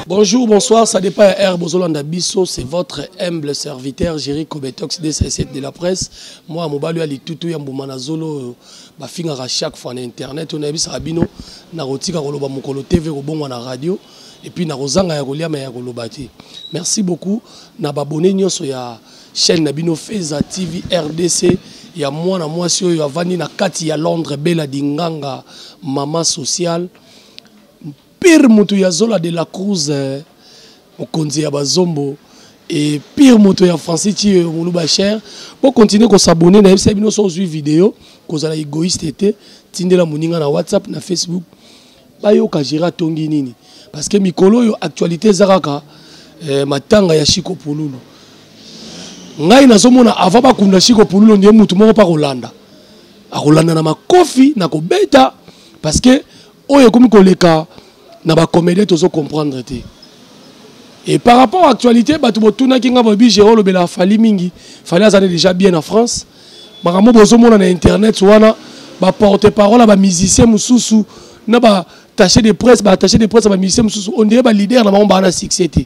Bonjour, bonsoir, ça dépend ya heure bozolanda biso, c'est votre humble serviteur Jerry Kobetox DCC de la presse. Moi mobali ya litutu ya mbuma na zolo bafingaka chaque fois na internet oyo nayebisaka bino nakotika koloba mokolo TV kobongwa na radio et puis nakozanga ya kolia mais ya koloba te. Merci beaucoup na babone nyonso ya chaîne na bino Feza TV RDC ya mwana mwasi oyo avandi na kati ya Londres Bella Dinganga mama sociale pire mutu ya Zola de la Cruz eh, mokonzi ya bazombo et pire moto ya Francis Chiyo moluba cher bo continuer ko s'abonner na yebisa bino so ozui video kozala égoïste te tindela moninga na WhatsApp na Facebook bayoka Gérard tongi nini parce que mikolo oyo actualité eza kaka eh, matanga ya Chico Pululu ngai nazomona avant bakunda Chico Pululu ndiye mutu moko pa kolanda akolanda na makofi na kobeta parce que oyo ekomi koleka na ba comédien tozo comprendre te et par rapport à actualité bato botunaki nga boyebi Gérard olobela Fally mingi Fally azali déjà bien en France makambo bozomona na internet wana ba porte parole ya ba musicien mosusu na ba attaché de presse ba attaché de presse ya ba musicien mosusu on dirait ba leader na bango baa na succès te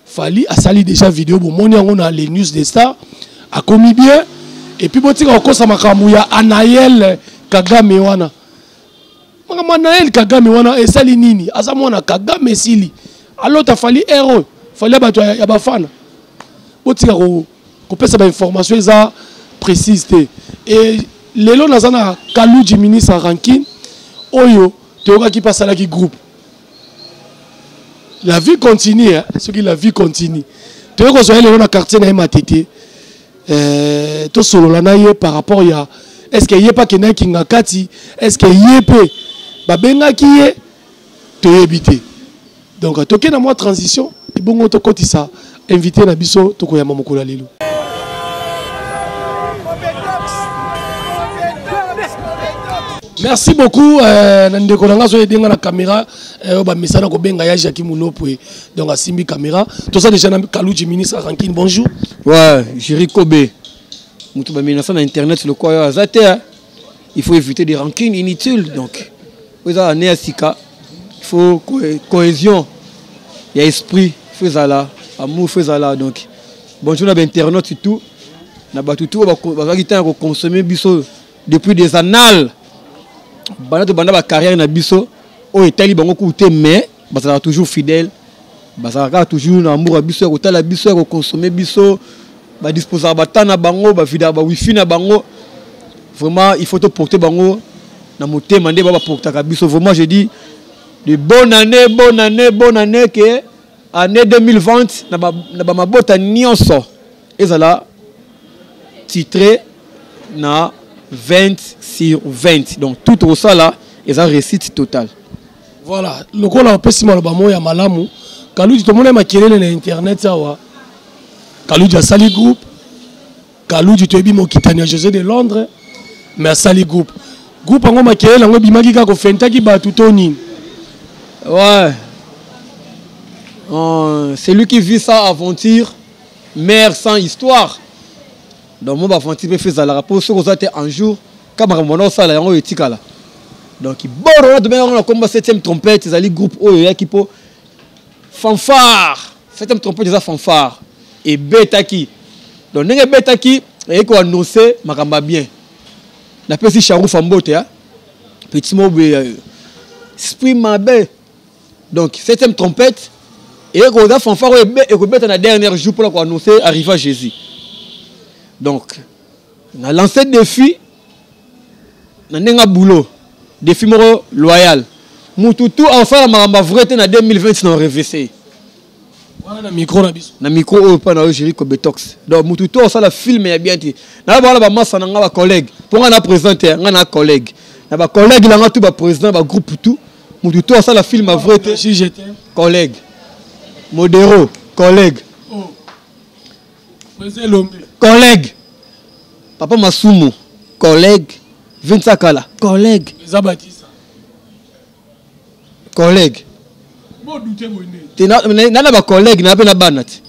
Fally asali déjà vidéo bomoni yango na les news des stars akomi bien et puis botika kokosa makambo ya Anaël Kagame wana makambo ya Naël Kagame wana esali nini aza mwana Kagame esili alota Fally hero Fally ya bato ya bafana botika kopesa bainformation eza précise te e lelo naza na Kaluji ministre ya rankine oyo toyokaki mpe asalaki groupe la vie continue hein? Soki la vie continue toyei kozwa ye lelo na quartier na ye matete eh, tosolola na ye par rapport ya est ce que ye mpe akendaki kingakati est ce que ye mpe babengaki ye toyebi te donc tokei na mwa transition ebongo tokotisa invité na biso tokoyamba mokolo ya lelo. Merci beaucoup euh, na ndeko na nga azo aider nga na caméra euh, ba mesana kobenga ya Jackie Mulopwe donc asimbi caméra toza déjà na Kaluji ministre Rankine bonjour. Ouais, Jerry Kobe mutu ba menaça na internet lokola yo aza te hein. Il faut éviter des rancunes inutiles donc oyo année ya sika il faut cohésion ya esprit il faut ezala amour faut ezala donc bonjour na ba internautes tout na bato tout oyo bazalaki ntango ya koconsommer biso depuis des annales banda tobanda bacarrière na biso oyo etali bango kutu te mais bazalaka toujours fidèle bazalaka kaka toujours na amour ya biso ya kotala biso ya kokonsome biso badisposaka bata na bango bavidaka bawifi na bango vraiment il faut toporte bango na motema nde ba baportaka biso vraiment je dis de bonne année bonne année bonne année ke année 2020 na bamabota nyonso ezala titré na 20 sur 20 donc tout okosala eza réussite totale. Voilà lokola opesi maloba moko ya malamu Kaluji tomoni makelele na internet awa Kaluji asali groupe Kaluji toyebi mokitani ya José de Londres mais asali groupe groupe yango makelele yango ebimaki kaka ofentaki bato to nini? Ouais. Celui qui vit sa aventure meurt sans histoire. Donc moi aventure pe ezalaka po soki oza te un jour ka makambo wana osala yango etikala. Donc boro wana tobengaka na komba 7e trompette ezali groupe oyo eyaki po fanfare 7e trompette eza fanfare ebetaki. Donc ndenge ebetaki eyaki koannonce makambo ya bien. Napesi Charoufa mbote hein? Petit mot boye esprit mabe. Donc 7e trompette et koza fanfare oyo ekobeta na dernier jour mpona koannonce arrivée à Jésus. Donc na lancé défi na ndenge ya boulot défi moko loyal mutu tu akosala makambo ya vrai te na 2020 na orevese wana na micro na biso na micro oyo mpa na yo Jerry Kobetox donc mutu tu akosala film ya bien te na bana bamasa na nga ba collègue mpo nga na président te nga na collègue na ba collègue na nga tout ba président ba groupe tout mutu tu asala film ya vrai te si j'étais collègue modero collègue oh. Président Lombe collègue papa Masumu collègue Vincent Kala collègue Eza Batista collègue bo douter boye nde te na na ba collègue na pe na bana te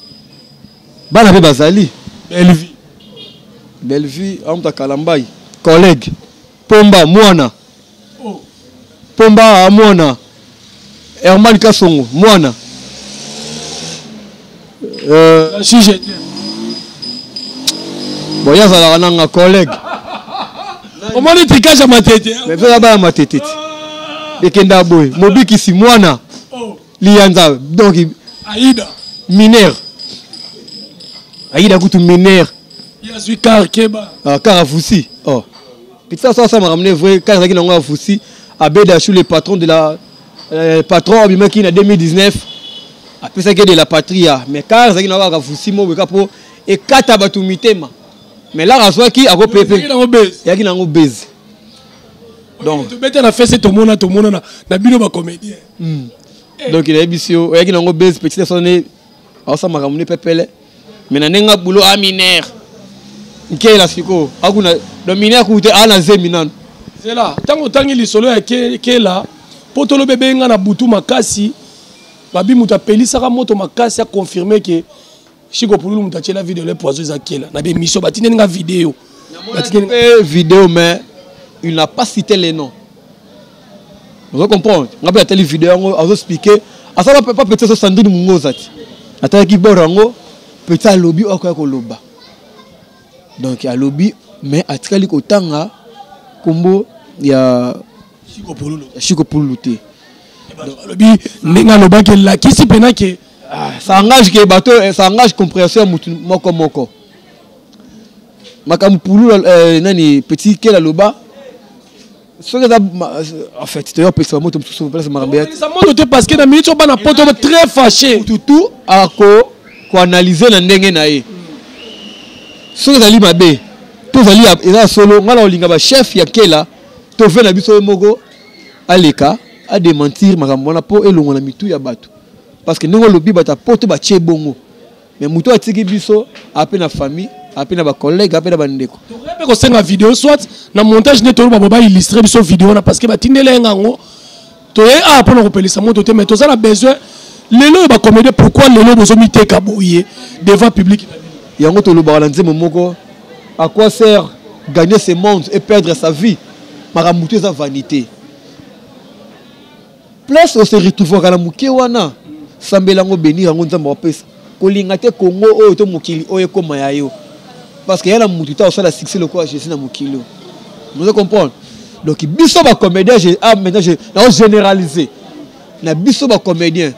bana pe bazali Bellevue Bellevue amuta Kalambai collègue Pomba mwana oh. Pomba mwana Herman Kasongo mwana. Si je Bon, ye azalaka nanga collègue. Omoni tricage ya Matete. Mais biso aza bana Matete ti. Ekenda boye, mobikisi mwana. Oh. Liyanza donc Aida. Mineur. Aida kutu mineur. Ye azwi car keba. Ah, car afusi. Oh. Petit ça ça m'a ramené vrai car ezalaki nango afusi. Abed Achou, le patron de la patron abimaki na 2019 apesaki de la patria, mais car ezalaki nango afusi mo beka po ekata bato mitema, mais lar azwaki akopepe eyaki nango base. Donc tobeta na fese, tomona na bino bacomédien. Donc nayebisi yo, oyaki nango base. Petit sone aosala makambo ne pepele, mais na ndenge bulo a mineur nkela sikoyo akuna, donc mineur kutu te, aa na zemi nano. Zela, ntango otangi lisolo ya kela mpo toloba, ebenga na butu makasi, babi moto apelisaka moto makasi aconfirme ke Chiko Pululu moto atiela video le poison eza kela na bémission. Batindeli nga video. Batindeli vidéo, mais il n'a pas cité les noms. Ozo comprendre nga mpe atali video yango, azoexpliquer, asala pa petit so Sandrine Mungoza ti atalaki bord yango. Petit alobi oyo akoya koloba, donc alobi, mais atikali kotanga nkombo ya Chiko Pululu. Ya Chiko Pululu te. Alobi ndenge alobaki, elakisi mpena ke Ah, ça engage ke bato, ça engage compréhension ya mutu moko moko. Makambo Pulu nani petit kel aloba, soki eza en fait toyo apesa moto mosusu place makambo ya Sa moto te, parce que na minute oyo bana poto très fâché. Mutu tu ako koanalyse na ndenge na ye. Soki ezali mabe to ezali eza ya solo, ngai na kolinga bachef ya kela to ve na biso ye moko aleka adémentir makambo wana mpo elongwa na mitu ya bato, parce que ndenge olobi, bato ya poto batie bongo, mais moto atiki biso ape na famille, ape na bacollègue, ape na bandeko. Tokoya mpe kosenga video, soit na montage nde toloba bo baillustre biso video wana, parce que batindeli ye ngango. Toye awa mpona kopelisa moto te, mais toza na besoin lelo oyo bacomédien, pourquoi lelo bozomiteka boye devant public na bino? Yango tolobaka na nzembo moko: à quoi sert gagner ce monde et perdre sa vie? Makambo to eza vanité. Place ose retrouvaka na moke wana, sambela yango, bénir yango, Nzambe apesa. Kolinga te Kongo oyo to mokili oyo ekóma ya yo, parce que ya na mutu ta osala succès lokola Jésus na mokili oyo. Vous comprendre? Donc biso bacomédien, ah, maintenant je nao généraliser na biso bacomédien.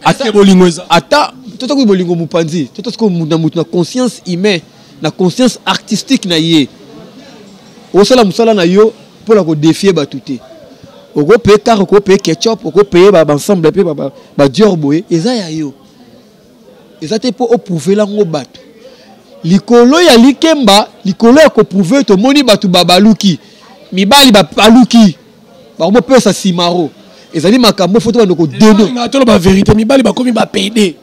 Ata bolingo eza. Ata totoki bolingo mopanzi, toto sikoyo na mutu na conscience humain, na conscience artistique na ye, osala mosala na yo mpona kodéfier bato te. Okopaye car, okopaye ketchup, okopaye baensemble mpe badior boye, eza ya yo, eza te mpo oprouvela yango bato likolo ya likemba, likolo ya koprouver. Tomoni bato babaluki, mibali babaluki, bakomopesa simaro. Ezali makambo fo to bando kodeno. Toloba vérité, mibali bakomi bapédé.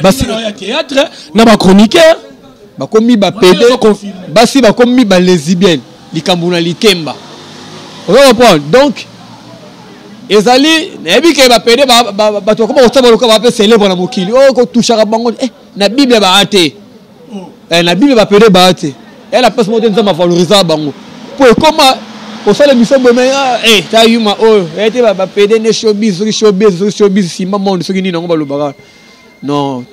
Basi ya théâtre na bachroniqueur. Bakomi bapédé, basi bakomi balesbienne, likambo na likemba. Ozo comprendre? Donc ezali, nayebi ke bapédé, bato bakoma kosala lokola bape célèbre na mokili oyo kotushaka bango. Na Bible baa te. Na Bible bapédé baa te. Eya na place moko te Nzambe avalorisaka bango mpo ekoma kosala émission boye. Mais ta yuma oyo eya te, bapédé nde showbiz, soki showbiz, soki showbiz nsima monde, soki nini yango balobaka. Non,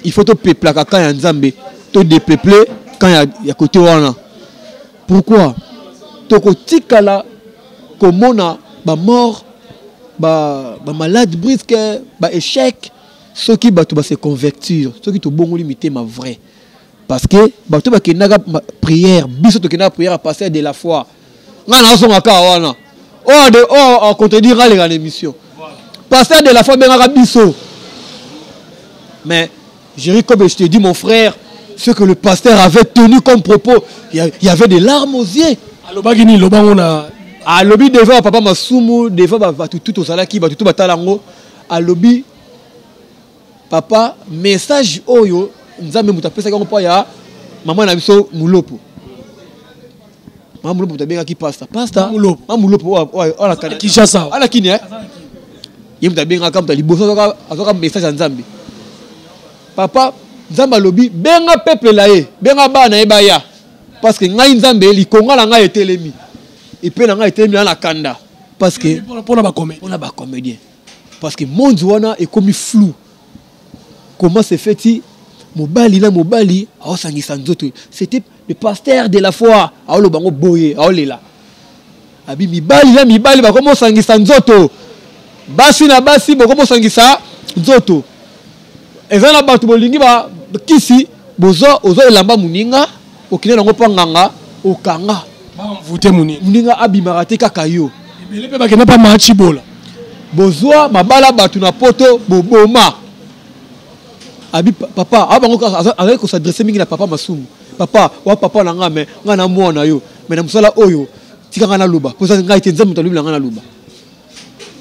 il faut topeuplaka camp ya Nzambe, todépeuple camp ya côté wana. Pourquoi tokotikala komona bamort, bamalade brusque, baéchec, soki bato base convertir, soki tobongoli mitema vrai? Parce que bato bakendaka prière, biso tokendaka prière à passer de la foi. Ngai nazonga kaka wana, oyo acontredire aleka na émission. Pasteur de la foi bengaka biso, mais Jerry Kobe, je te dis, mon frère, ce que le pasteur avait tenu comme propos, il y avait des larmes aux yeux. Alobaki nini? Lobango na Alobi devant papa Masumu, devant bato tout ozalaki, bato tout batala yango, alobi: papa, message oyo Nzambe moto apesaki yango mpo ya mama na biso Mulopo. Mama Mulopo moto abengaki pasteur, pasteur mama Mulopo oyo Kinshasa. Ana kini ye moto abengaka, moto ya liboso azwaka message ya Nzambe. Papa, Nzambe alobi: benga peuple na ye, benga bana na ye baya, parce que ngai Nzambe, likonga na ngai etelemi, epe na ngai etelemi na kanda, parce que mpona bacomédien. Mpona bacomédien, parce que monde wana ekomi flou. Comment se fait-il mobali na mobali aosangisa nzoto? C'était le pasteur de la foi aoloba yango boye, aolela abi mibali na mibali bakomi osangisa nzoto, basi na basi bokomi osangisa nzoto. Eza na bato bolingi ba kisi, bozwa ozwa elamba moninga, okende nango mpa nganga, okanga bamvute moninga, moninga abimaka te kaka yo. Ebele mpe bakenda mpa machibola. Bozwa mabala bato na poto boboma. Abi papa awa bango azali kosadresse mingi na papa Masumu. Papa wa papa na nga, me nga na mwana yo, me na mosala oyo tika nga naloba, mpo eza ngai te, Nzambe moto alobi na nga naloba.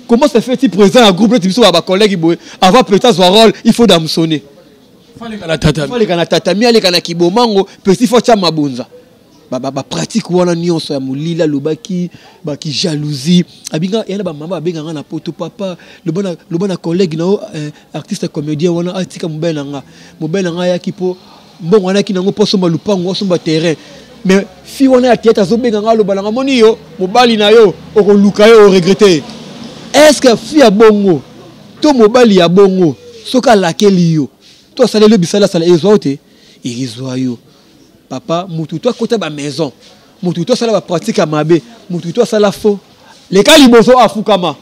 Comment ça fait ti président ya groupe neti biso ba collègue boye, avant peut azwa rôle, il faut damsonner, faleka na tatami, faleka na tatami, aleka na kibomango, petit faut tia mabonza. Bapratique wana nyonso ya molili alobaki, baki jalousie abinga ya na bamama babenganga na poto: "Papa, loba na collègue na yo artiste comédien wana atika mobali na nga. Mobali na nga ayaki mpo mbongo anaki nango mpo asomba lupango, asomba terrain, mais fille wana ya théâtre azobenga nga, aloba nanga moni yo mobali na yo okoluka ye, oregretter." Est ce que fille ya bongo to mobali ya bongo, soki alakeli yo to asaleli yo bisala asala, ezwa yo te? Ezwa yo. Papa, mutu to akota bamaison, mutu to asala bapratique ya mabe, mutu to asala faux, leka liboso afukama.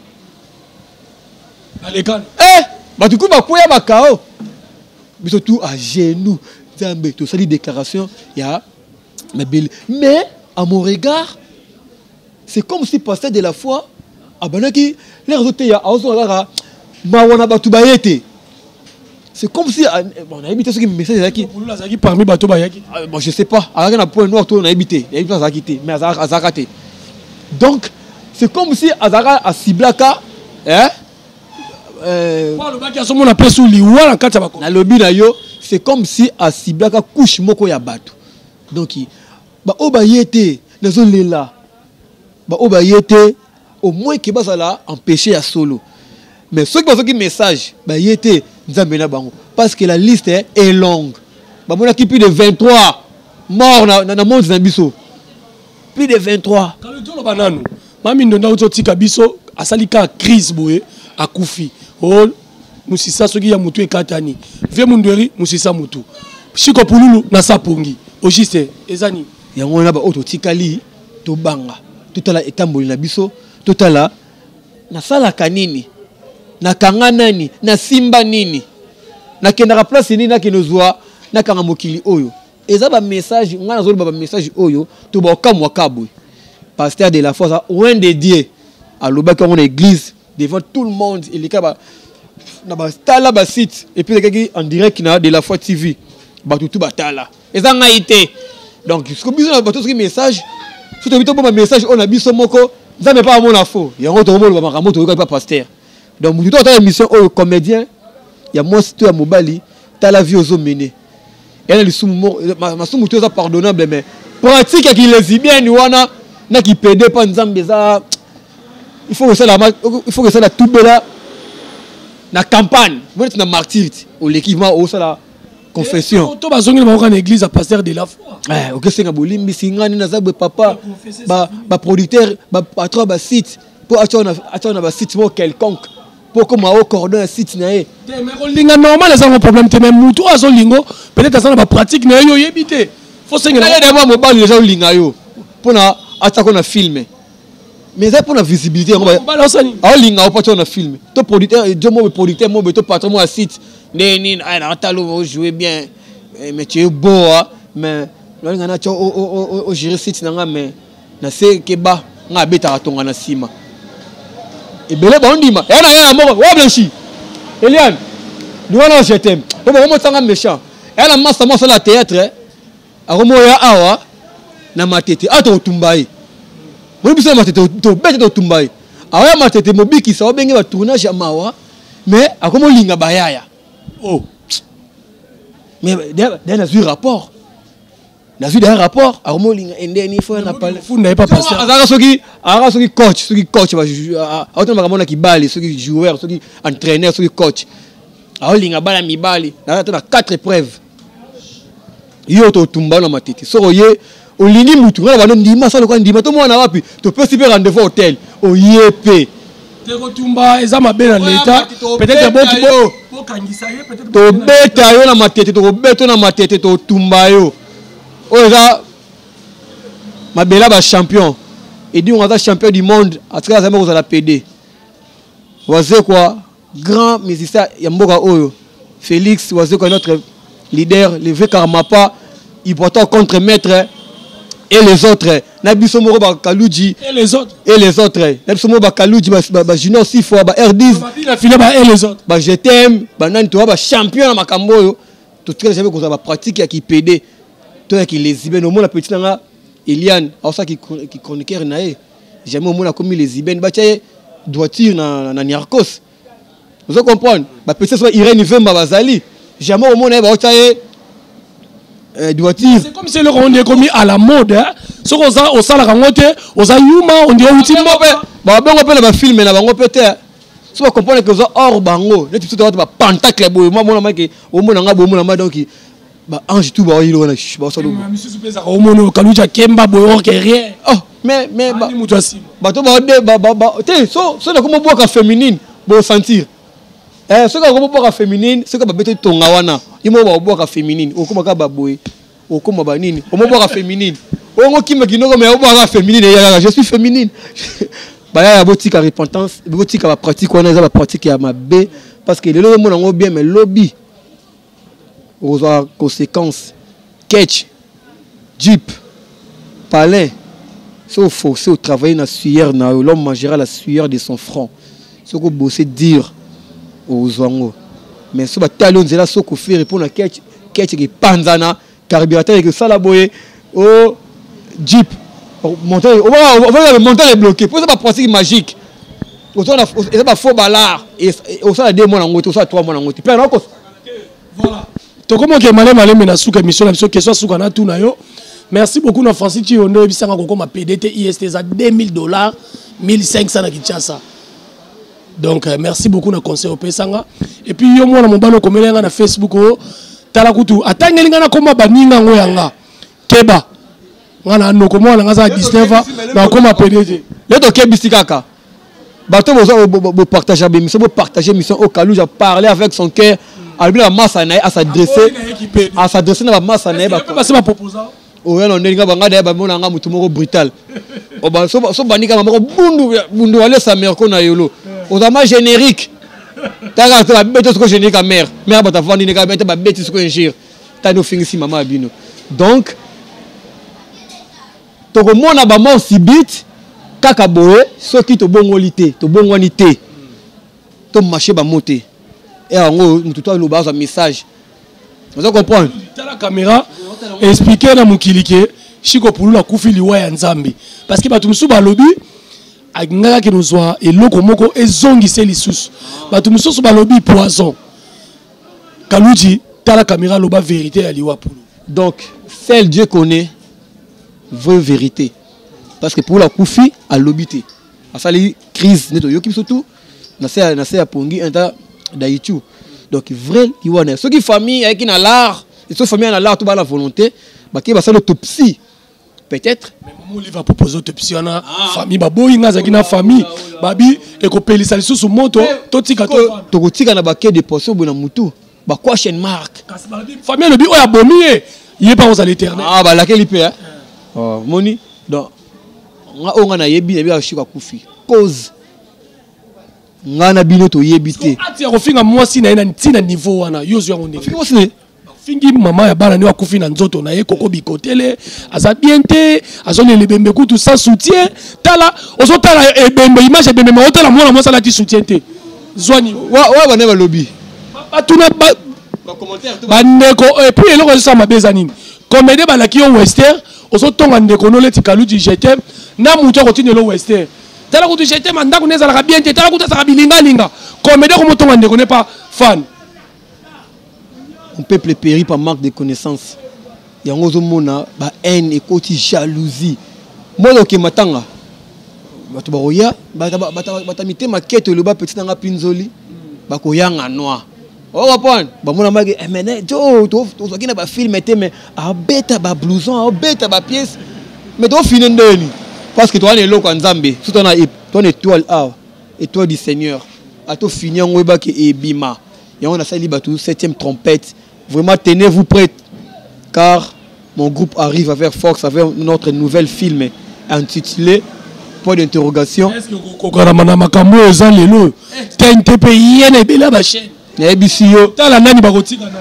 Alekana. Eh, bato ku bakweya bakao, biso tout à genoux, Nzambe, tosali déclaration ya mabele. Mais à mon regard, c'est comme si pasteur de la foi abandaki lere azoteya, azozonga kaka mawa na bato baye te. C'est comme si bon, nayebi te soki message ezalaki azalaki parmi bato bayaki. Bon, je sais pas, azalaki na point noir to nayebi te, nayebi te azalaki te, mais azalaka te. Donc c'est comme si azalaka aciblaka, eh? Alobaki azomona mpe su liwa na kati ya bako. Nalobi na yo, c'est comme si aciblaka couche moko ya bato. Donc baoyo baye te, nazolela baoyo baye te, au moins ke bazala empêché ya solo. Mais soki bazoki message, baye te, Nzambe na bango, parce que la liste est longue. Bamonaki plus de 23 morts na monde na biso, plus de 23. Kalo toloba nanu, mami Ndonda auti otika biso, asali kaka crise boye, akufi. O mosisa soki ya motu ekatani, vie mundweri mosisa motu, Shiko Pululu na sapongi ogiste eza nini? Yango wana baoyo totikali, tobanga, totala etamboli na biso, totala nasalaka nini, nakanga nani, nasimba nini, nakendaka place nini, nakende ozwa, nakanga mokili oyo. Eza bamessage ngai nazoloba, bamessage oyo to baokamwa kabwe. Pasteur de la foi aza oint de Dieu, alobaki yango na église devant tout le monde, eleka ba, na batala basite, et puis elekaki en direct na De la Foi TV, bato tu batala. Eza ngai te. Donc siko biso na bato, soki message, soki toyebi toboma message oyo na biso moko, Nzambe mpa amona fo yango, tokomoloba makambo toyokaki pa pasteur. Donc motu to atala émission oyo, comédien ya mwasi to ya mobali, tala vie ozomene ya na lisumu, masumu to eza pardonnable, mais pratique ya kilesbienne wana na kipede mpa Nzambe eza, il faut kosala tubela na campagne neti na martyr ti oleki ma osala confession. To bazongeli bango kaka na église ya pasteur de la foi. Okesenga bolimbisi, ngani naza boye papa, baproducteur, bapatron ya basite, mpo atia na basite moko quelconque, mpo koma o cordon ya site na ye. Te, mais kolinga normal eza ngo problème te, mais mutu oyo azolingo, peut-être aza na bapratique na ye, yo oyebi te, faut sengela. Ye d'abord mobali deja olinga yo mpona atiako na film, mais eza mpona visibilité yango. Mobali osani. Aolinga yo mpo atia na film, to producteur jo mobe, producteur mobe to patron mo ya site nde nini natala ojoue bien, mais tu es beau, hein? Mais nalinga natia ogérer site na nga, mais na se keba nga abetaka tonga na nsima ebele baondima ya na ye na moko wa blanchi Eliane ni wana, je t'aime, po bakomotanga méchant ya na masa mo asala théâtre, akomoya awa na Matete awa, tokotumba ye. Moni biso na Matete tobete, totumba ye awa ya Matete, mobikisa obenge batournage ya mawa, mais akomolinga bayaya. Oh. Mais d'ailleurs nazwi rapport, nazwi d'ailleurs rapport, akomolinga endeni fo na pale. Funda ye pa pasteur. Azalaka soki coach, soki coach aotana makambo na kibali, soki joueur, soki entraîneur, soki coach, aolinga bana mibali. Naza ata na 4 épreuves. Yo totumba na Matete, soki oye olingi mutu ngana bano ndima asala lokola ndima to mwana wapi, topesi mpe rendez-vous hotel, oye mpe. Te, kotumba eza mabe na leta, peut-être. Tobeta yo na matete, tokobeta yo na matete, totumba yo. Oyo eza mabela ba champion. Edingo aza champion du monde, atikala azali kozala PD. Wazekwa grand musicien ya mboka oyo. Félix Wazekwa notre leader, le vrai Karmapa, important contre maître et les autres. Na biso moko ba Kaluji et les autres, et les autres. Na biso moko ba Kaluji, ba Junior Sifwa, ba R10, ba fila ba et les autres, ba GTM, ba nani to ba champion na makambo oyo. Totikala jamais kozala ba pratique ya ki PD to ya ki lesbienne. Omona petit nanga Eliane aosa ki chroniqueur na ye, jamais omona komi lesbienne, batia ye droiture na Niarcos. Vous comprenez? Ba petit soit Irène Vemba bazali, jamais omona ye baotia ye droiture. C'est comme si le on est commis à la mode, hein. Soko oza osalaka ngo te, oza yuma, on dirait outi mboka. Ba bengo pe na ba film na bango pe te. So ba comprendre que oza hors bango, neti biso toza ba pentacle boye, moi mona maki, omona nga boye, omona ma donc ba ange tout ba yilo wana, ba solo. Misusu pe ezaka omona Kaluja kemba boye or que rien. Oh, mais ba Ani mutu asima. Bato ba de ba ba ba te so so na komo boka féminine bo sentir. Eh soki akomo boka féminine, soki ba bete tonga wana, imo ba boka féminine, okoma ka ba boye, okoma ba nini, omo boka féminine. Ongo kima kinoko mais oboka féminine ya je suis féminine. Ba ya botika repentance, botika ba pratique wana eza ba pratique ya mabe parce que lelo omona ngo bien mais lobby okozwa conséquence. Ketch, jeep, palin, so forcé au travailler na sueur na yo, l'homme mangera la sueur de son front. Soko bosser dur okozwa ngo. Mais so batali yo nzela soko faire pour na ketch, ketch ke panzana, carburateur ke sala boye o jeep. Montagne, on va montagne est bloquée. Pour ça ba pratique magique. Ozana eza ba faux balard et osala 2 mois na ngote, osala 3 mois na ngote. Plein na ko. Voilà. Tokomo ke malé malé mais na suka émission na biso question suka na tout na yo. Merci beaucoup na Francis Chiyondo ebisanga kokoma PDT IST za $2000 1500 na Kinshasa. Donc merci beaucoup na conseil opesanga. Et puis yo mwana mobalo komela nga na Facebook o tala kutu atangeli nga na koma baninga ngo yanga. Keba. Nga na noko mwana nga za 19 ans na koma PDT. Leto kebisi kaka. Bato bozo bo partager ba émission, bo partager émission au Kaluja parler avec son cœur. Albi la masse na à s'adresser à s'adresser na masse na ba parce ba proposant. Oya na ndenge ba nga ba mona nga mutu moko brutal. O ba so so bandika moko bundu bundu ale sa mère ko na yolo. Ozama générique. Taka to ba beto soko générique à mère. Mère ba ta vandi ne ka bete ba beti soko injure. Tano fingisi mama bino. Donc tokomona ba mort subite kaka boye soki tobongoli te, tobongwani te. To marcher ba mots te. Et yango mutu to aloba aza message. Vous comprenez? Tala caméra expliquer na mokili ke Chiko Pululu akufi liwa ya Nzambe. Parce que bato mosusu balobi alingaka ke nozwa eloko moko ezongise lisusu. Bato mosusu balobi poison. Kaluji tala caméra loba vérité ya liwa Pululu. Donc seul Dieu connaît vraie vérité. Parce que pour la kufi à lobité. Asali crise neto yoki surtout na se na se ya pongi un tas d'Haïti. Donc vrai liwa na soki famille avec na l'art, et so famille na l'art tout ba la volonté, ba ki ba sala autopsie. Peut-être. Mais maman Olive a proposé autopsie wana famille ba boyi nga zaki na famille babi ekopelisa lisusu moto totika to tokotika na ba quai de poisson bona mutu ba question mark. Kasi babi famille lobi oya bomi ye ye pa ozala éternel. Ah ba lakeli pe hein. Oh moni donc nga onga na yebi na bi shika kufi cause nga na bino to yebi te. Ati ya kofinga mwasi na ye na ntina niveau wana yo zo yango ndenge. Finga mwasi na ye. Fingi mama ya bana ni akufi na nzoto na ye koko bikotele aza bien te azolela ebembe kutu sans soutien tala ozotala ebembe image ebembe ma otala mwana mwasi alati soutien te zwani wa wa bana balobi batuna ba ba commentaire to bandeko et puis eloko ezosala mabe eza nini comédien balaki yo western ozotonga ndeko no leti Kaluji je t'aime na moto akotindela yo western tala kutu je t'aime ndako ne ezalaka bien te tala kutu azalaka bilingalinga comédien komotonga ndeko ne pas fan. Mon peuple périt par manque de connaissances. Yango ozomona ba haine ekoti jalousie. Moi ok matanga. Bato bakoya, bata mitema keto eloba petit nanga pinzoli, bakoyanga noir. O comprendre? Ba mona maki, eh, mais ne, jo, to, to, to, na ba film te, mais abeta ba blouson, abeta ba pièce. Mais to fine ndeni. Parce que toi na eloko ya Nzambe, surtout na, toi na étoile A, étoile du Seigneur. Ato fini yango ebaki ebima. Yango nasali bato 7e trompette. Vraiment, tenez-vous prêts, car mon groupe arrive avec force, avec notre nouvelle film intitulé Point d'interrogation. Est-ce que kokokanama na makambo oyo eza lelo TNT mpe ye na ebele ya bachaîne? Nayebisi yo. Tala nani bakotika nani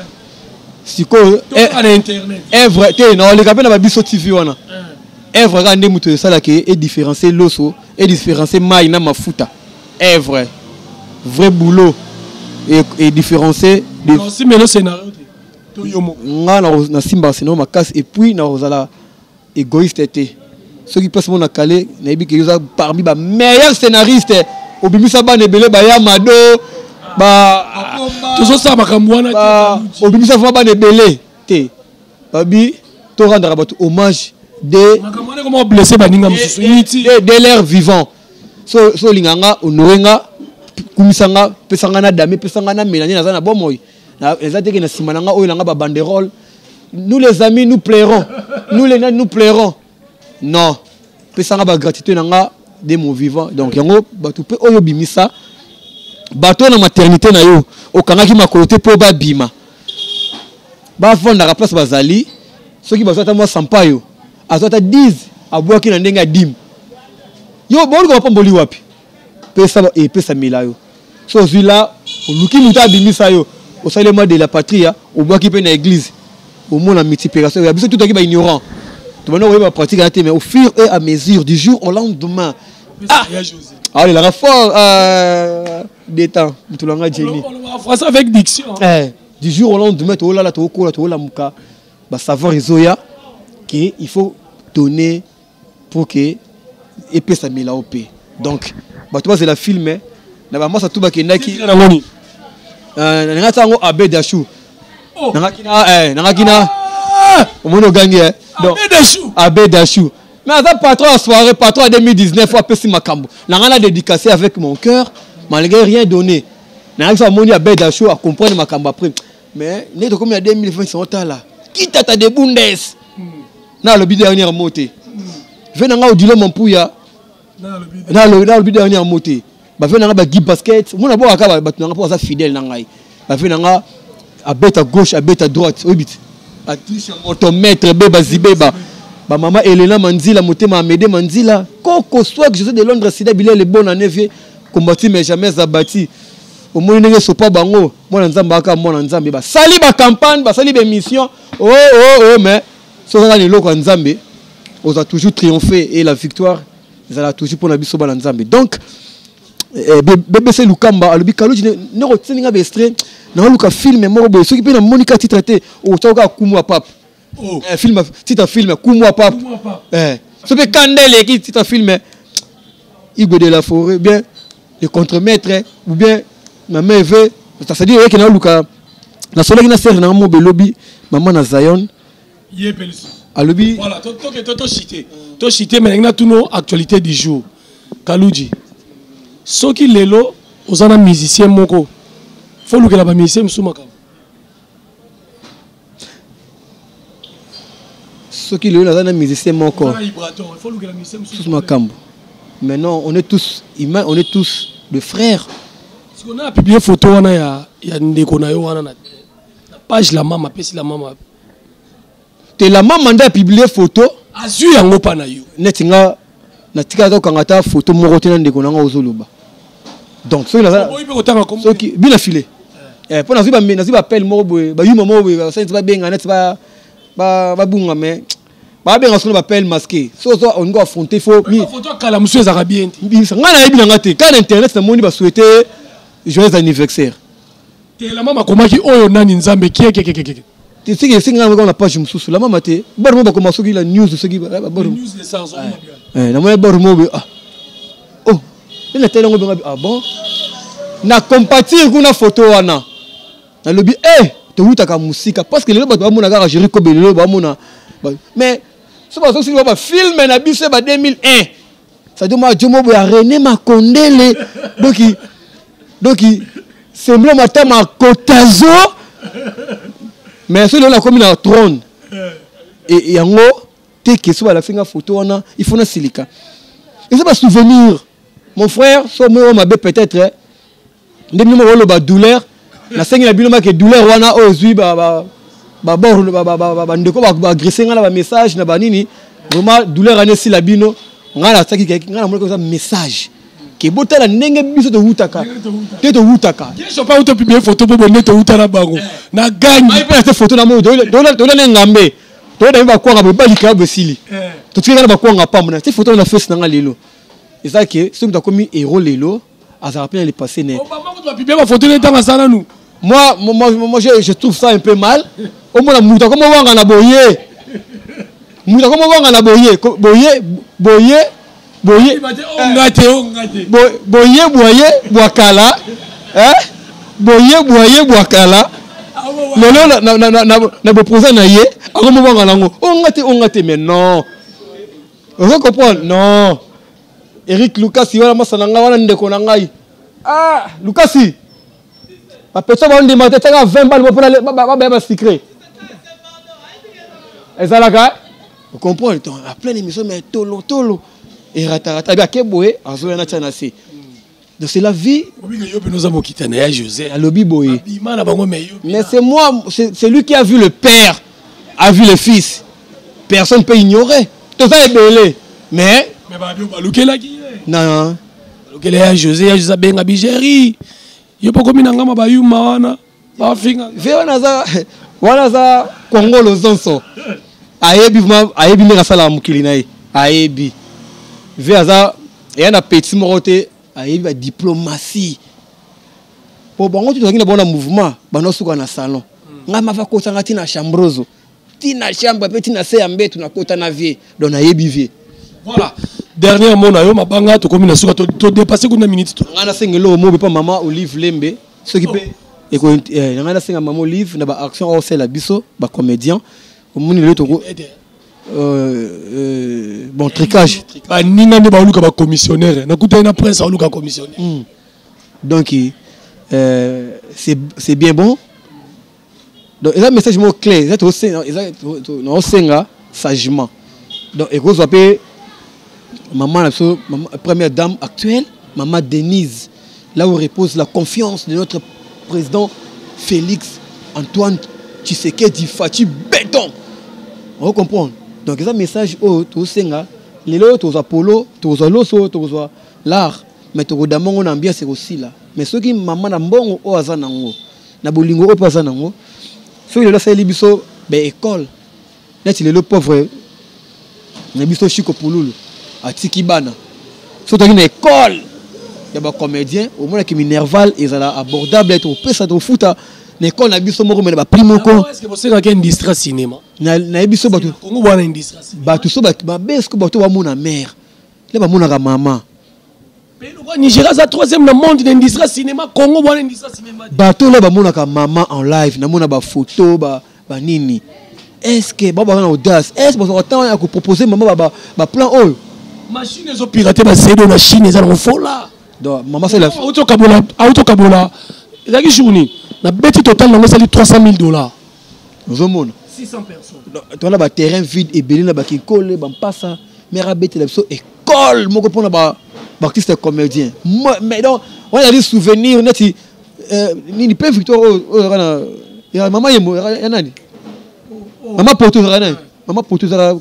sikoyo na internet. Evre te, naoleka mpe na babiso TV wana. Evre kaka nde moto esalaka edifférencie loso, edifférencie mai na mafuta. Evre vrai boulot et différencier de osimbelo scénario te to yo moko? Nga nasimbaka scénario makasi et puis nakozala égoïste te. Soki place mona kale, nayebi ke oza parmi ba meilleurs scénaristes, obimisa bana ebele baya mado ba tozosala makambo wana. Obimisa vraiment bana ebele te, babi torendaka bato hommage de makambo wana ekoma blessé baninga mosusu inutile de l'air vivant. So so olinga nga, honore nga, kumisa nga, pesa nga na dame, pesa nga na mela nde naza na bomoi. Eza teke na nsima na nga oyo na nga babanderole: nous les amis, nous plairons, nous les nous plairons. Non, pesa nga bagratitude na nga de mon vivant. Donc yango bato mpe oyo obimisa bato na maternité na yo, okangaki makolo te mpo babima, bavandaka place bazali. Soki bazwa ata mwa sampayo, azwa ata 10, abwaki na ndenge ya dime, yo boluka bapamboli wapi? Pesa, epesamela yo. So ozwi la, oluki moto abimisa yo, osali mwa de la patrie, obwaki mpe na église, omona multiplication ya biso. Tutaki baignorant, tobanda koyeba pratique ya te, mais au fur et à mesure, du jour au lendemain, ah alelaka fort détend moto nanga Jenny. Français avec diction. Eh, du jour au lendemain, toolala, tookola, toolamuka, basavoir ezoya ke il faut donner pour que epesamela yo mpe. Donc bato bazela film na bamasa tu bakendaki nanga ti yango Abe Dashu. Nangaki na omoni ogangi. Donc Abe Dashu, mais aza patron ya soirée, patron ya 2019, apesi makambo nanga na dédicacé avec mon cœur malgré rien donné. Nangaki so amoni Abe Dashu, acomprendre makambo après. Mais nde tokomi na 2020, otala kitata de Bundes na alobi dernier mot te. Ve nanga Odilo Mampuya na alobi dernier mot te. Bave nanga bagi basket, omona bwakaka bato nanga mpo aza fidèle na ngai. Bave nanga abeta gauche, abeta droite, oyebi te, atriche moto maître beba zibeba, bamama Elena Manzila, motema Amede Manzila, koko swag José de Londres, sida bilele, bonne année vie combattu mais jamais abattu. Omoni ndenge sopa bango, mwana Nzambe aka mwana Nzambe. Basali bacampagne, basali baémission, oh, oh, oh, mais soki kaka na eloko ya Nzambe, oza toujours triompher et la victoire ezala toujours mpona biso bana Nzambe. Donc BBC Lukamba alobi: Kaluji, ndeko otindi nga baextrait, naoluka film moko boye. Soki mpe namoni ka titre te, otya kaka Kumu ya Pape. Film, titre film Kumu ya Pape. So mpe kanda eleki, titre film Igwe de la forêt, bien le contremaître, ou bien ma main veut, c'est-à-dire oyeke naoluka. Nasolaki na sere nanga mo belobi mama na Zion. Alobi voilà, tochite mais ndenge natuno actualité du jour. Kaluji, soki lelo oza na musicien moko, fo olukela bamusicien mosusu makambo? Soki lelo naza na musicien moko susu makambo, mais non, on est tous humains, on est tous de frères. On a publié photo wana ya ndeko na yo wana na page la mama, apesi la mama. Te, la mama nde apublie photo. Azwi yango mpa na yo. Neti nga natikala kokanga ata photo moko te na ndeko na nga ozoloba. Donc soki soki bina file mpo nazwi bapele moko boye, bayuma moko boye, basali babenga neti babunga, mais babenga soki bapele masqué, so ozo olingi affronter, faut photo kala mosusu ezalaka bien te. Ngai nayebi na nga te, kaka na internet namoni basouhaite joyeux anniversaire. Te, la mama akomaki oyo nani, Nzambe, kiekekekeke. Soki esengi nga na page mosusu, la mama te, bor mo bakoma soki la news, soki namoni bor mo boye, ah oh, nde natali yango benga, ah bon, na compatir kuna photo wana, nalobi e towutaka mosika, parce que lelo bato bamona kaka Géri Kobe, lelo bamona, mais so bazosili ba bafilme na biso ba 2001, c'est-à-dire mwa jomo boye ya René Makondele, donc semblant matama kotazo. Mais soki lelo nakomi na trône yango te, ke so balakisi nga photo wana, il faut nasilika. Eza basouvenir, mon frère. So moi mabe peut-être nde bino moko oloba douleur. Nasengi na bino make douleur wana oyo ozwi babord bandeko baagresse ngai na bamessage na banini, vraiment douleur wana esila bino. Ngai nasaki, ngai namonaki eza message ke botala ndenge biso towutaka te, towutaka. Sopa utopublier photo po bonde towuta na bango na gagne. Ngai mpe nate photo na moi toyola ne ngambe toyola mi bakwanga boye balika bosili totikali na bakwanga pamba na te photo na face na ngai. Lelo eza ke soki moto akomi héros lelo, azalaka mpe na le passé ne. Obama kutu bapublier bafoto ne ntango aza nanu. Moi, je trouve ça un peu mal. Omona moto akoma wanga na boye, moto akoma wanga na boye, boye boye boye. Onga te, onga te. Boye boye bwakala, eh? Boye boye bwakala lelo na boprosa na ye akoma wanga nango onga te, onga te. Mais non, ozo comprendre? Non, Eric Lukasi wana masa na ngai wana, ndeko na ngai. Ah, Lukasi, bapesa bandima te, tiaka 20 bale mpona babaya basecret ezalaka. Ocomprendre? Donc en pleine émission, mais tolo tolo eratarata abi ake boye, azoya na tia na se. Donc c'est la vie. Obika yo mpe noza mokita na ya José. Alobi boye. Bima na bango, mais yo. Mais c'est moi, c'est lui qui a vu le père a vu le fils, personne peut ignorer. Toza ebele, mais mais babi balukelaki ye. Non. Balukela ya José, ya José abenga bigeri yo mpo komi na ngama bayuma wana bafinga. Ve wana aza, wana aza kongolo zonso, ayebi vraiment, ayebi ndenge asalaka mokili na ye, ayebi. Ve aza eya na petit moko te, ayebi badiplomatie po bango ti tozalaki na bango na mouvement banosuka na salon. Ngai mava kotanga ntina chambrozo, ntina chambre mpe ntina se ya mbetu, nakota na vie, donc nayebi vie. Voilà, dernier mot na yo, mabanga, tokomi na suka, todépasse kuna minute to. Ngai nasenga eloko moko mpa mama Olive Lembe, soki mpe ngai nasenga mama Olive na baaction oyo osala biso bacomédien. Omoni lelo toko bon tricage. Baninga nde baoluka bacommissionnaire, nakutani na prince aoluka commissionnaire. Donc c'est bien bon. Donc eza message moko clair, eza tosenga, eza naosenga sagement. Donc ekozwa mpe mama na biso, première dame actuelle, mama Denise, là où repose la confiance de notre président Félix Antoine Tshisekedi Fatshi Béton, on comprendre. Donc eza message oyo tosenga lelo. Tozwa polo, tozwa loso, tozwa l'art, mais tokodamba ngo na ambiance ekosila. Mais soki mama na mbongo oyo aza nango, na bolingo oyo mpe aza nango, soki lelo asaleli biso baekole neti lelo pauvre na biso Chiko Pululu atiki bana, soki toki na ekole ya bacomédien, omonaki minerval ezala abordable, topesa, tofuta na ekole na biso moko, mais na baprix moko. Est-ce que bosengaki industrie cinéma? Nayebi so bato. Kongo bwana industrie. Bato so mabe, soki bato bamona mare nde bamonaka mama. Nigeria aza troisième na monde na industrie cinéma, Congo bwana industrie cinéma. Bato oyo bamonaka mama en live, namona bafoto banini, est ce que bao baza na audace? Est ce bazwaka temps ya kopropose mama baplan oyo? Machine ezopirate basedo na Chine, eza nango fola. Donc mama sala. Auti okabola, ezalaki journée na beti, total nango esali 300 000 $. Ozomona? 600 personnes. Towana baterrain vide ebele na bakinkole bampasa, mare abetela biso école moko mpona baartiste comédien. Mais donc wana ezali souvenir neti nini mpe victoire oyo ezalaka na ya mama Yemo, ya nani, mama Poto, ezalaka nani, mama Poto ezalaka.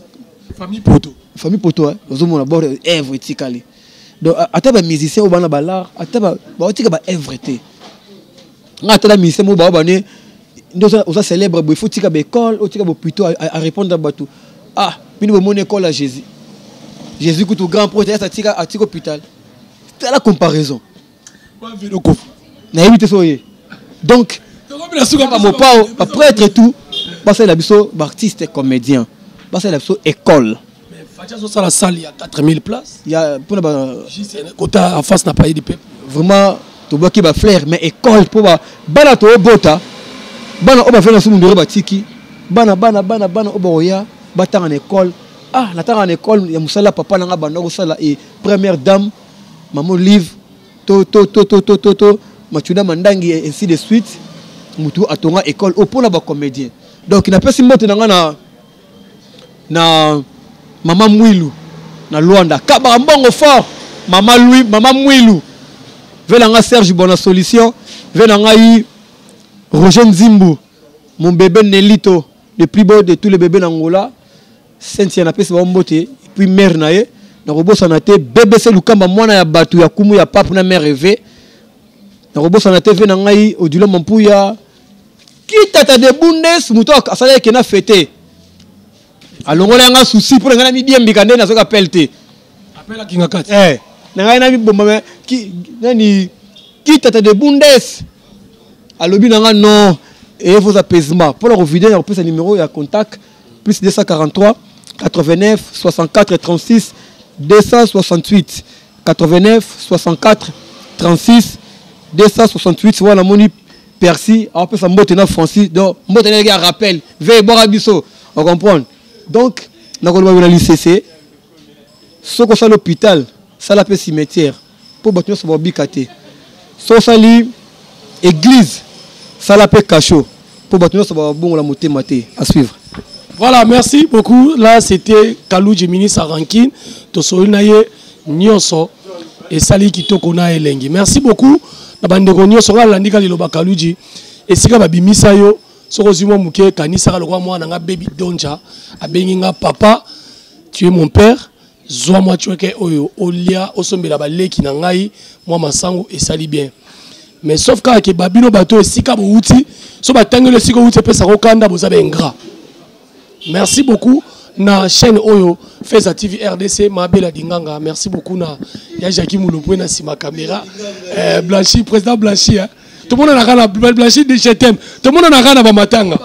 Famille Poto. Famille Poto, ozomona bord œuvre etikali. Donc ata bamusicien oyo bana balart, ata baotika baœuvre te. Nga ata na musicien moko bao bane nde oza célèbre boye, faut tika baécole, otika bo plutôt à répondre à bato. Ah, bino bomoni école ya Jésus? Jésus kutu grand prêtre atika, atika hôpital. Tala comparaison. Nayebi te so oye. Donc bamopao, baprêtre et tout, basalela biso baartiste comédien, basalela biso école. Fatshi azosala salle ya 4000 places. Ya mpona ba kota en face na Palais du Peuple. Vraiment tobwaki bafleur, mais école mpo bana toobota, bana oyo bafai na so mundore batiki, bana bana bana bana oyo bakoya batanga na école. Ah, natanga na école ya mosala papa nanga banda kosala e première dame mama Olive to to to to to to to Matuna Mandangi et ainsi de suite, mutu atonga école oyo mpona bacomédien. Donc napesi mbote na nga na mama Mwilu na Lwanda, kabaka mbongo fort, mama Louis, mama Mwilu, ve na nga Serge Bona Solution, ve na ngai. Roger Nzimbu, mon bébé Nelito, le plus beau de tous les bébés d'Angola. Cynthia napesi bango mbote et puis mère na ye nakobosana te BBC Lukamba mwana ya bato ya kumu ya pape na mère Eve nakobosana te ve na ngai Odilo Mampuya kitata de Bundes moto asalaki ke na fete alongola yanga souci mpo na ngai na midiembika nde nazoki appel te appel akinga kati eh na ngai na mibomba me ki nani kitata de Bundes alobi na nga non eye vos apaisement mpo na kovide na kopesa numéro ya contact plus 243 89 64 36 268 89 64 36 268 wana namoni percy apesa mbote na francis donc mbote na ya rappel ve ebwaka biso ocomprendre donc nakoloba yo na lisese soki osali hôpital sala mpe cimetière mpo bato nyonso babika te soki osali église sala mpe cachot mpo bato nyonso babongola motema te à suivre. Voilà, merci beaucoup. Là, c'était Kaludji, ministre à Rankine. Tosoli na ye nyonso esali kitoko na elengi. Merci beaucoup. Na bandeko nyonso nga landika liloba Kaludji. Esika babimisa yo soko ozwi mwa moke kanisaka lokola mwana nga baby donja abengi nga papa, tu es mon père. Zwa mwa chweke oyo olia osombela baleki na ngai mwa masango esali bien. Mais sauf kaka ke babino bato esika bowuti so batangeli esika owuti epesaka okanda boza ba ingrat. Merci beaucoup na chaîne oyo Feza TV RDC Mabela Dinganga. Merci beaucoup na ya Jackie Mulopwe na sima caméra. Blanchi, président Blanchi hein. Tout le monde a na Blanchi de je t'aime. Tout le monde a na ba matanga.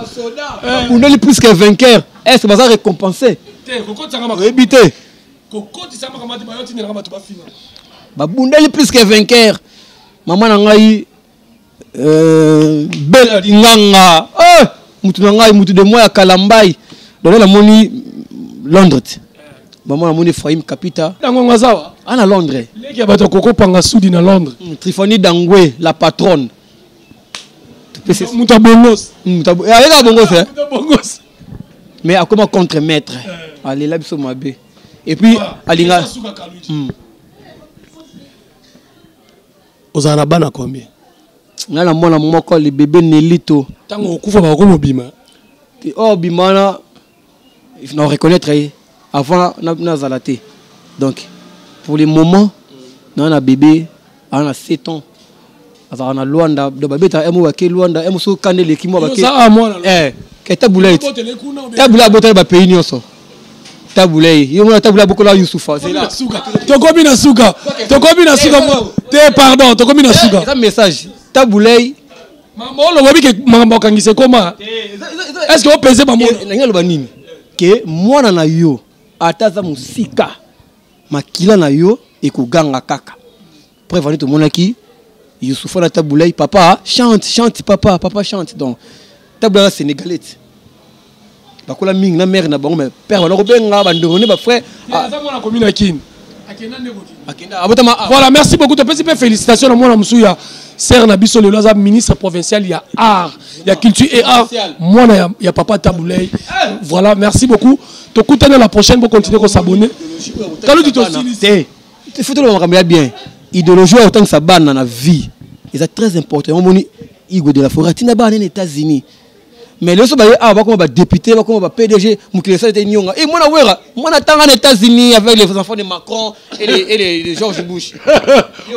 Bundeli plus que vainqueur. Est-ce que baza récompensé? Te kokotisa ma oyebi te. Kokotisa makambo ba yoti na bato ba finga. Babundeli plus que vainqueur. Mama na ngai Bella Dinganga. Eh, mutu na ngai mutu de moi ya Kalambai. Donc na moni Londres. Maman na moni Ephraim Kapita. Dango ngazawa. Ana Londres. Leki ya bato koko panga sudi na Londres. Trifoni Dangwe la patronne. Mutu bongos. Mutu ayeka bongos hein. Mutu bongos. Mais akoma contre maître. Alela biso mabe. Et puis alinga Ozala na bana combien? Nga na mwana moko le bébé Nelito. Tango okufa ba ko bima. Oh bima na reconnaître ye avant nazala te. Donc pour le moment na na bébé ana 7 ans. Azala na Luanda do babeta emo ba ke Luanda emo so kande leki mo ba ke. Eh ke tabula tabula bota ba pays nyonso. Tabulei yo mona tabula bokola Youssoufa c'est là. Tokomi na suka. Tokomi na suka te pardon tokomi na suka. Eza message tabulei. Mambo olobi ke mambo kangise koma. Est-ce que opese ba mona? Ndenge loba nini? Ke mwana na yo ata za musika makila na yo ekoganga kaka. Preuve ani tomonaki Youssoufa na tabulei papa chante chante papa papa chante donc tabula sénégalais. Bakola mingi na mère na bango mais père wana kobenga ba ndeko ne ba frère. Aza mwana commune ya Kin. Akenda ndeko Kin. Akenda abotama. Voilà, merci beaucoup. Topesi pe félicitations na mwana musu ya sœur na biso lelo aza ministre provincial ya art, ya culture et art. Mwana ya papa Taboulay. Voilà, merci beaucoup. Tokutana la prochaine pour continuer ko s'abonner. Kalu dit aussi te. Faut tout le makambo ya bien. Idéologie autant que ça bana na vie. C'est très important. Omoni Igwe de la forêt tina bana na États-Unis. Mais les autres ah ba comme ba député ba comme ba PDG mukile ça était nyonga et mwana wera mwana tanga aux États-Unis avec les enfants de Macron et les George Bush.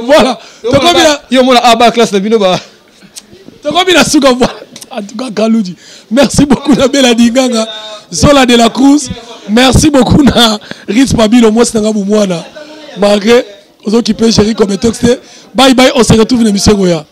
Voilà. Tokomi na yo mwana ah ba classe na bino ba Tokomi na suka voilà. En tout cas Kaludji. Merci beaucoup na Bella Dinganga Zola de la Cruz. Merci beaucoup na Ritz Pabilo moi c'est nga mwana. Malgré ozo qui peut gérer comme texte. Bye bye, on se retrouve dans l'émission Goya.